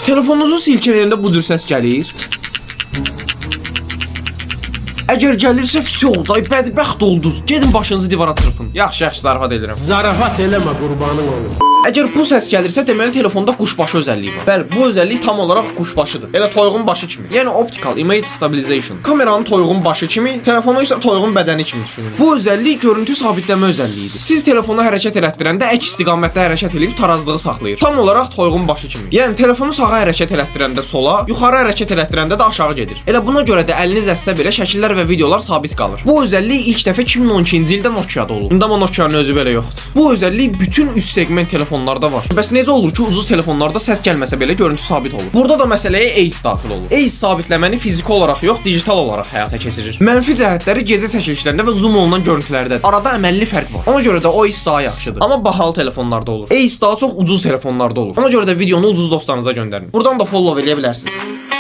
Telefonunuzu silkələyəndə bu cür səs gəlir. Əgər gəlirsə, vsyo, day, bədbəxt oldunuz. Gedin başınızı divara çırpın. Yaxşı, yaxşı, zarafat edirəm. Zarafat eləmə, qurbanın olum. Əgər bu səs gəlirsə, deməli telefonda quşbaşı özəlliyi var. Bəli, bu özəllik tam olaraq quşbaşıdır. Elə toyuğun başı kimi. Yəni optical image stabilization. Kameranı toyuğun başı kimi, telefonu isə toyuğun bədəni kimi düşünün. Bu özəllik görüntü sabitləmə özəlliyidir. Siz telefonu hərəkət elətdirəndə əks istiqamətdə hərəkət eləyib tarazlığı saxlayır. Tam olaraq toyuğun başı kimi. Yəni telefonu sağa hərəkət elətdirəndə sola, yuxarı hərəkət elətdirəndə də aşağı gedir. Elə buna görə də əliniz əssə belə şəkillər və videolar sabit qalır. Bu özəllik ilk dəfə 2012-ci ildə Nokia-da olub. İndi amma Nokia-nın özü belə yoxdur. Bu özəllik bütün üst segment telefonlarda var. Bəs necə olur ki, ucuz telefonlarda səs gəlməsə belə görüntü sabit olur? Burada da məsələyə EIS daxil olur. EIS sabitləməni fiziki olaraq yox, digital olaraq həyata keçirir. Mənfi cəhətləri gecə çəkilişlərində və zoom olunan görüntülərdədir. Arada əməlli fərq var. Ona görə də OIS daha yaxşıdır. Amma bahalı telefonlarda olur. EIS daha çox ucuz telefonlarda olur. Ona görə də videonu ucuz dostlarınıza göndərin. Buradan da follow eləyə bilərsiniz.